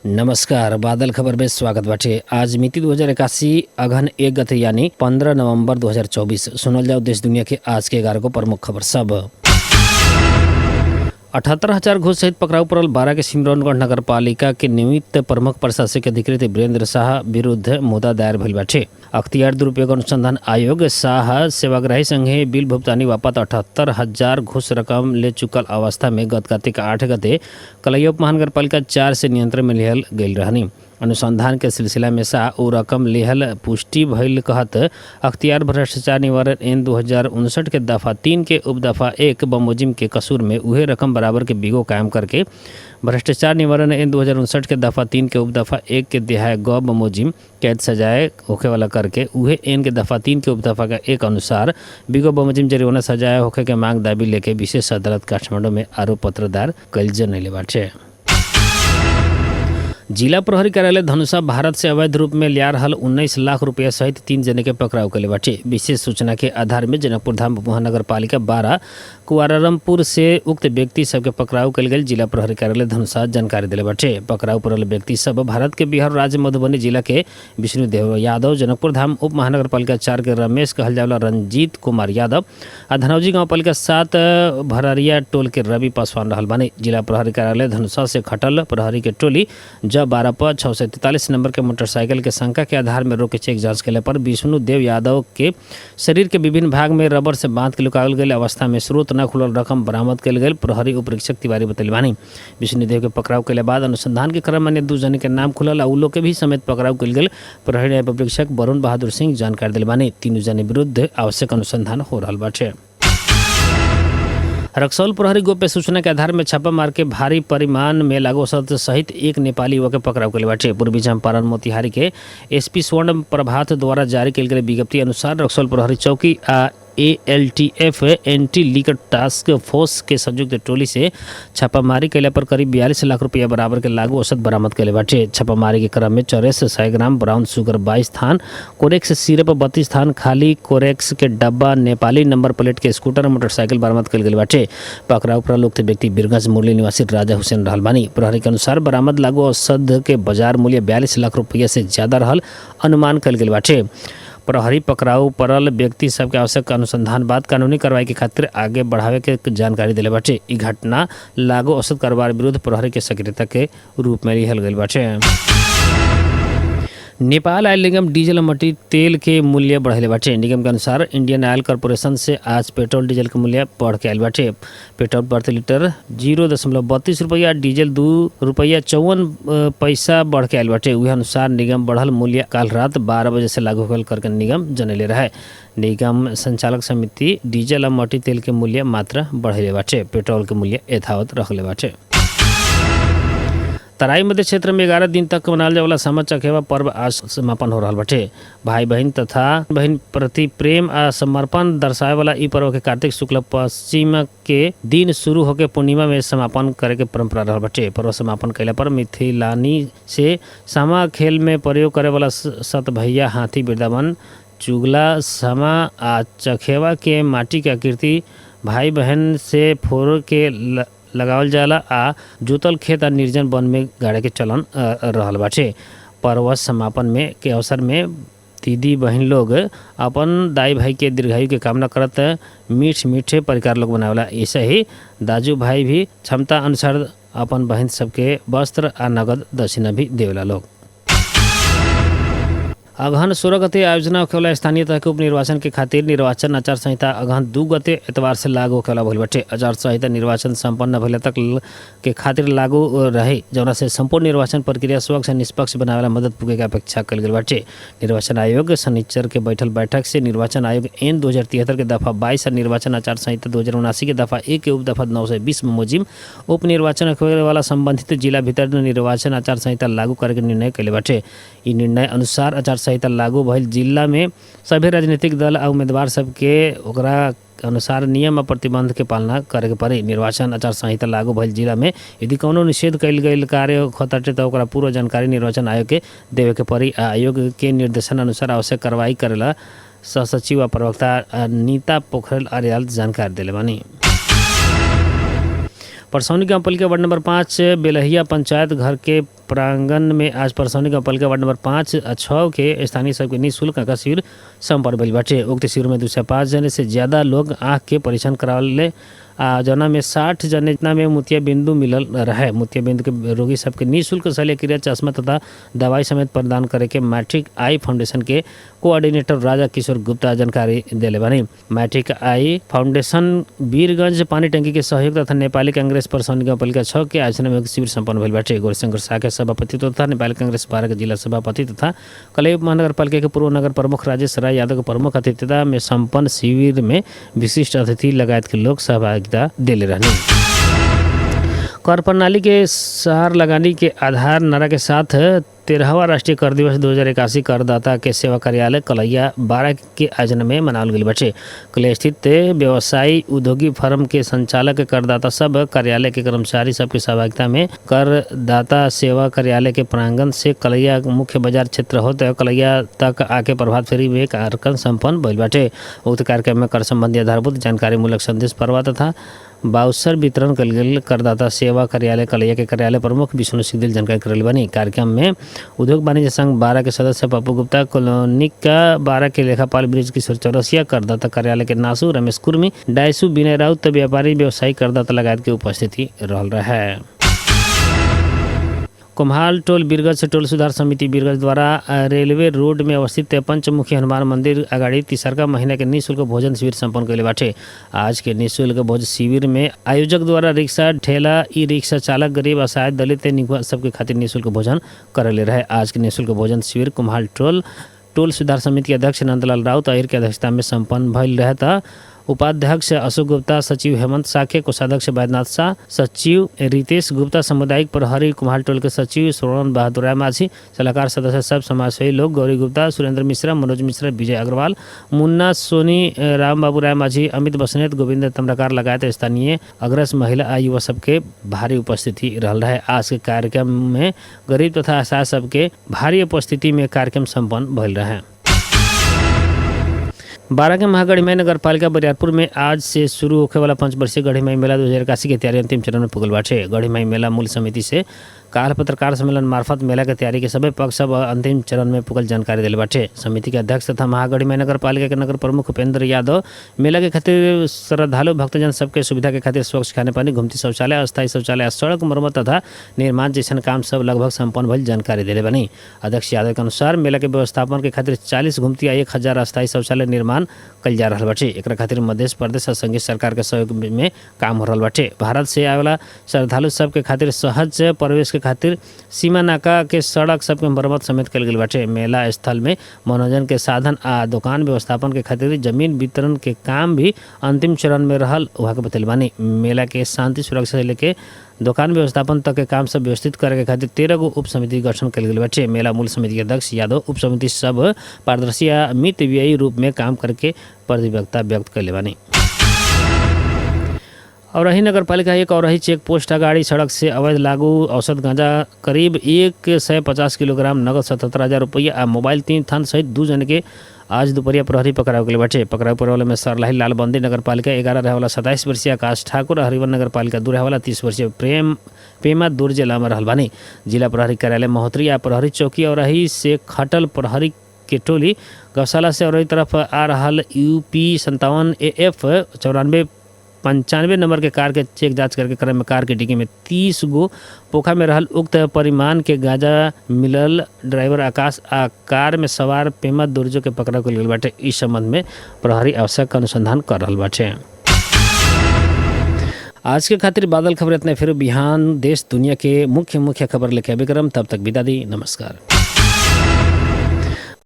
नमस्कार, बादल खबर में स्वागत बाटे। आज मिति 2081 अगहन 1 गते यानी 15 नवंबर 2024। सुनल जाओ देश दुनिया के आज के 11 गो प्रमुख खबर सब। 78,000 घूस सहित पकड़ाऊ पड़ल 12 के सिमरौनगढ़ नगर पालिका के निमित्त प्रमुख प्रशासकीय अधिकृत वीरेंद्र शाह विरुद्ध मुद्दा दायर भइल बाटे। अख्तियार दुरुपयोग अनुसंधान आयोग शाह सेवाग्राही संघे बिल भुगतानी बापत 78,000 घूस रकम ले चुकल अवस्था में गत कार्तिक 8 गते कलैया उप महानगरपालिका 4 से नियंत्रण में लिहल गईल रहनी। अनुसंधान के सिलसिला में शाह उ रकम लिहल पुष्टि भइल कहत अख्तियार भ्रष्टाचार निवारण एन 2059 के दफा 3 के उप दफा 1 बमोजिम के कसूर में उहे रकम बराबर के बिगो कायम करके भ्रष्टाचार निवारण एन 2059 के दफा 3 के उप दफा 1 के देहाय ग बमोजिम कैद सजाए होखे वाला करके उहे एन के दफा 3 के उप दफा का 1 अनुसार बिगो बमोजिम जरिमाना सजाए होखे के मांग दाबी लेके विशेष अदालत काठमांडू में आरोप पत्र दायर कइल जनैले बाटे। जिला प्रहरी कार्यालय धनुषा भारत से अवैध रूप में लिया रहल 19 लाख रुपया सहित 3 जने के पकड़ाव कले बाटे। विशेष सूचना के आधार में जनकपुर धाम महानगर पालिका 12 कुआरारमपुर से उक्त व्यक्ति सबके पकड़ाव कल गेल जिला प्रहरी कार्यालय धनुषा जानकारी दिले बाटे। पकड़ाव पड़ल व्यक्ति सब भारत के बिहार राज्य मधुबनी जिला के विष्णु देव यादव, जनकपुर धाम उप महानगर पालिका 4 के रमेश कहल जावला रंजीत कुमार यादव आ धनौजी गाँव पालिका 7 भररिया टोल के रवि पासवान रहल बानी। जिला प्रहरी कार्यालय धनुषा से खटल प्रहरी के टोली जब 12 पर 643 नंबर के मोटरसाइकिल के शंका के आधार में रोक के चेक जांच केले पर विष्णु देव यादव के शरीर के विभिन्न भाग में रबर से बांध के लुकावल गेल अवस्था में स्रोत न खुलल रकम बरामद कयल गेल प्रहरी उपरीक्षक तिवारी बतैले बानी। विष्णु देव के पकड़ाव के बाद अनुसंधान के क्रम में 2 जने के नाम खुलल आ उ लोग के भी समेत पकड़ाव कयल गेल प्रहरी उपरीक्षक वरुण बहादुर सिंह जानकारी दिले बानी। 3 जने विरुद्ध आवश्यक अनुसंधान हो रहल बाटे। रक्सौल प्रहरी गोप्य सूचना के आधार में छापा मार के भारी परिमाण में लागू औषध सहित एक नेपाली युवक के पकड़ाव कइले बाटे। पूर्वी चंपारण मोतिहारी के एसपी स्वर्ण प्रभात द्वारा जारी कयल गेल विज्ञप्ति अनुसार रक्सौल प्रहरी चौकी आ ALTF anti liquor task force के संयुक्त टोली से छापामारी कैला पर करीब 42 लाख रुपया बराबर के लागू औषध बरामद कैले बाटे। छापामारी के क्रम में चौरास 100 ग्राम ब्राउन शुगर 22 थान, कोरेक्स सिरप 32 थान, खाली कोरेक्स के डब्बा, नेपाली नंबर प्लेट के स्कूटर और मोटरसाइकिल बरामद कल गेल बाटे। पकड़ाव पड़ल उक्त व्यक्ति बीरगंज मुरली निवासी राजा हुसैन रहल बानी। प्रहरी के अनुसार बरामद लागू औषध के बाजार मूल्य 42 लाख रुपया से ज्यादा रहल अनुमान कल गेल बाटे। प्रहरी पकड़ाऊ पड़ल व्यक्ति सबके आवश्यक अनुसंधान बाद कानूनी कार्रवाई के खातिर आगे बढ़ावे के जानकारी दिले बाटे। ई घटना लागू औषध कारोबार विरुद्ध प्रहरी के सक्रियता के रूप में लिहल गइल बाटे। नेपाल आयल निगम डीजल और मट्टी तेल के मूल्य बढ़ले बाटे। निगम के अनुसार इंडियन ऑयल कॉरपोरेशन से आज पेट्रोल डीजल के मूल्य बढ़ के आयल बाटे। पेट्रोल प्रति लीटर 0.32 रुपया, डीजल 2 रुपया 54 पैसा बढ़ के आयल बाटे। उहे अनुसार निगम बढ़ल मूल्य काल रात 12 बजे से लागू होल करके निगम जनैले रहे। निगम संचालक समिति डीजल और मट्टी तेल के मूल्य मात्र बढ़ले बाटे, पेट्रोल के मूल्य यथावत रखले बाटे। तराई मध्य क्षेत्र में 11 दिन तक मनावल जाए वाला सामा चकेवा पर्व आज समापन हो रहा बाटे। भाई बहन तथा बहन प्रति प्रेम आ समर्पण दर्शाए वाला ई पर्व के कार्तिक शुक्ल पश्चिम के दिन शुरू होके पूर्णिमा में समापन करे के परंपरा रहल बाटे। पर्व समापन कैला पर मिथिलानी से सामा खेल में प्रयोग करे वाला सतभैया, हाथी, वृंदावन, चुगला, सामा आ चखेवा के माटी के आकृति भाई बहन से फोड़ के लगावल जाला आ जोतल खेत आ निर्जन वन में गाड़े के चलन रहल बाटे। पर्व समापन में के अवसर में दीदी बहन लोग अपन दाई भाई के दीर्घायु के कामना करत मीठ मीठे परिकार लोग बनावेला। ऐसे ही दाजू भाई भी क्षमता अनुसार अपन बहन सबके वस्त्र आ नगद दक्षिणा भी देवेला लोग। अगहन 16 गते आयोजना होखेवाला स्थानीय तह के उपनिर्वाचन के खातिर निर्वाचन आचार संहिता अगहन 2 गते एतवार से लागू होखेवाला भइल बाटे। आचार संहिता निर्वाचन संपन्न भइला तक के खातिर लागू रहे, जौना से संपूर्ण निर्वाचन प्रक्रिया स्वच्छ आ निष्पक्ष बनावेला मदद पुगे के अपेक्षा कल गेल बाटे। निर्वाचन आयोग शनिचर के बैठल बैठक से निर्वाचन आयोग एन 2073 के दफा 22 और निर्वाचन आचार संहिता 2079 के दफा 1 के उप दफा 920 बमोजिम उपनिर्वाचन होखे वाला संबंधित जिला भीतर निर्वाचन आचार संहिता लागू करे के निर्णय कैले बाटे। ई निर्णय अनुसार आचार संहिता लागू भइल जिला में सभी राजनीतिक दल आ उम्मीदवार सबके ओकरा अनुसार नियम आ प्रतिबंध के पालना करे के पड़ी। निर्वाचन आचार संहिता लागू भइल जिला में यदि कौनो निषेध कयल गेल कार्य होताटे त ओकरा पूर्व जानकारी निर्वाचन आयोग के देवे के पड़ी आ आयोग के निर्देशन अनुसार आवश्यक कार्रवाई करेला सहसचिव आ प्रवक्ता नीता पोखरेल आर्याल जानकारी दिले बानी। परसौनी गांवपालिका वार्ड नंबर 5 बेलहिया पंचायत घर के प्रांगण में आज परसौनी गाउँपालिका वार्ड नंबर 5 आ 6 के स्थानीय सबके निःशुल्क आँखा शिविर सम्पन्न भइल बाटे। उक्त शिविर में 205 जने से ज्यादा लोग आँख के परीक्षण करावले आ जना में 60 जने जितना में मोतिया बिंदु मिलल रहे। मोतिया बिंदु के रोगी सबके निःशुल्क शल्यक्रिया, चश्मा तथा दवाई समेत प्रदान करे के मैट्रिक आई फाउंडेशन के कोऑर्डिनेटर राजा किशोर गुप्ता जानकारी देले बानी। मैट्रिक आई फाउंडेशन वीरगंज पानी टंकी के सहयोग तथा नेपाली कांग्रेस परसौनी गाउँपालिका 6 के आयोजना में शिविर सम्पन्न भइल बाटे। गौरीशंकर शाह के सभापतित्व तथा नेपाली कांग्रेस 12 के जिला सभापति तथा कलई उपमहानगरपालिका के पूर्व नगर प्रमुख राजेश राय यादव के प्रमुख अतिथिता में सम्पन्न शिविर में विशिष्ट अतिथि लगायत के लोग सहभागिता देले रहने। कर प्रणाली के सहार लगानी के आधार नारा के साथ 13वां राष्ट्रीय कर दिवस 2081 करदाता के सेवा कार्यालय कलैया 12 के आयोजन में मनावल गेल बाटे। कलैया स्थित व्यवसायी उद्योगी फर्म के संचालक करदाता सब कार्यालय के कर्मचारी सबके सहभागिता में करदाता सेवा कार्यालय के प्रांगण से कलैया मुख्य बाजार क्षेत्र होते कलैया तक आके प्रभात फेरी में कार्यक्रम संपन्न भइल बाटे। उक्त कार्यक्रम में कर संबंधी आधारभूत जानकारी मूलक संदेश परवा तथा बाउसर वितरण कल गेल करदाता सेवा कार्यालय कलैया के कार्यालय प्रमुख विष्णु सिग्देल जानकारी करल बनी। कार्यक्रम में उद्योग वाणिज्य संघ 12 के सदस्य पप्पू गुप्ता, कॉलोनिका 12 के लेखापाल ब्रिज किशोर चौरसिया, करदाता कार्यालय के नासु रमेश कुर्मी, डायसू विनय राउत, व्यापारी व्यवसायी करदाता लगायत के उपस्थिति रहल रहे। कुम्हाल टोल वीरगंज टोल सुधार समिति वीरगंज द्वारा रेलवे रोड में अवस्थित पंचमुखी हनुमान मंदिर अगाडि तिसरका महीना के निःशुल्क भोजन शिविर सम्पन्न कैले बाटे। आज के निःशुल्क भोज शिविर में आयोजक द्वारा रिक्शा, ठेला, ई रिक्शा चालक, गरीब, असहाय, दलित, निकुआ सबके खातिर निःशुल्क भोजन करले रहे। आज के निःशुल्क भोजन शिविर कुम्हाल टोल टोल सुधार समिति के अध्यक्ष नंदलाल राउत अहिर के अध्यक्षता में सम्पन्न भइल रहे त उपाध्यक्ष अशोक गुप्ता, सचिव हेमंत साखे, कोषाध्यक्ष बैद्यनाथ शाह, सचिव रितेश गुप्ता, सामुदायिक प्रहरी कुम्हाल टोल के सचिव श्रवण बहादुर राय माझी, सलाहकार सदस्य सब समाजसेवी लोग गौरी गुप्ता, सुरेंद्र मिश्रा, मनोज मिश्रा, विजय अग्रवाल, मुन्ना सोनी, राम बाबू राय माझी, अमित बसनेत, गोविंद तम्रकार लगायत स्थानीय अग्रस महिला आ युवा सबके भारी उपस्थिति रहल रहे। आज के कार्यक्रम में गरीब तथा असहाय सबके भारी उपस्थिति में कार्यक्रम सम्पन्न भइल रहे। 12 के महागढ़ीमाई नगरपालिका बरियारपुर में आज से शुरू होखे वाला पंचवर्षीय गढ़ीमाई मेला 2081 के तैयारी अंतिम चरण में पुगल बाटे। गढ़ीमाई मेला मूल समिति से काल पत्रकार सम्मेलन मार्फत मेला के तैयारी के सभी पक्ष सब अंतिम चरण में पुगल जानकारी दिले बाटे। समिति के अध्यक्ष तथा महागढ़ीमाई नगरपालिका के नगर प्रमुख उपेंद्र यादव मेला के खातिर श्रद्धालु भक्तजन सबके सुविधा के खातिर स्वच्छ खाने पानी, घुमती शौचालय, अस्थायी शौचालय, सड़क मरम्मत तथा निर्माण जैसन काम सब लगभग संपन्न भइल जानकारी दिले बनी। अध्यक्ष यादव के अनुसार मेला के व्यवस्थापन के खातिर 40 घुमती आ 1000 अस्थायी शौचालय निर्माण कल जा रहल बाटे। एकरा खातिर मध्य प्रदेश आ संघीय सरकार के सहयोग में काम हो रहल बाटे। भारत से आवेला श्रद्धालु सबके खातिर सहज प्रवेश के खातिर सीमा नाका के सड़क सबके मरम्मत समेत कल गेल बाटे। मेला स्थल में मनोरंजन के साधन आ दुकान व्यवस्थापन के खातिर जमीन वितरण के काम भी अंतिम चरण में रहल वहाँ के बतैले बानी। मेला के शांति सुरक्षा से लेके दुकान व्यवस्थापन तक के काम सब व्यवस्थित करे के खातिर 13 गो उप समिति गठन कल गेल बाटे। मेला मूल समिति के अध्यक्ष यादव उप समिति सब पारदर्शी आ मितव्ययी रूप में काम करके प्रतिबद्धता व्यक्त कैले बानी। औरही नगरपालिका एक औरही चेक पोस्ट अगाडि सड़क से अवैध लागू औसत गांजा करीब 150 किलोग्राम, नगद 77,000 रुपया आ मोबाइल 3 थान सहित 2 जन के आज दोपहरिया प्रहरी पकड़ाव गेल बाटे। पकड़ाव पड़े में सरलाही लालबंदी नगरपालिका 11 रहेवाला 27 वर्षीय आकाश ठाकुर, हरिवन नगरपालिका 2 रहेवाला 30 वर्षीय प्रेम पेमा दुर्जे लामा रहल बानी। जिला प्रहरी कार्यालय महोत्तरी आ प्रहरी चौकी औरही से खटल प्रहरी के टोली गौशाला से औरही तरफ आ रहल UP 57 AF 9495 number के कार के चेक जांच करके क्रम में कार के डिग्गी में 30 गो पोखा में रहल उक्त परिमाण के गांजा मिलल ड्राइवर आकाश आ कार में सवार पेमा दुर्जो के पकड़ा गेल बाटे। इस संबंध में प्रहरी आवश्यक अनुसंधान कर रहल बाटे। आज के खातिर बादल खबर इतना। फिर बिहान देश दुनिया के मुख्य मुख्य खबर लेके अभी करम, तब तक विदा दी। नमस्कार।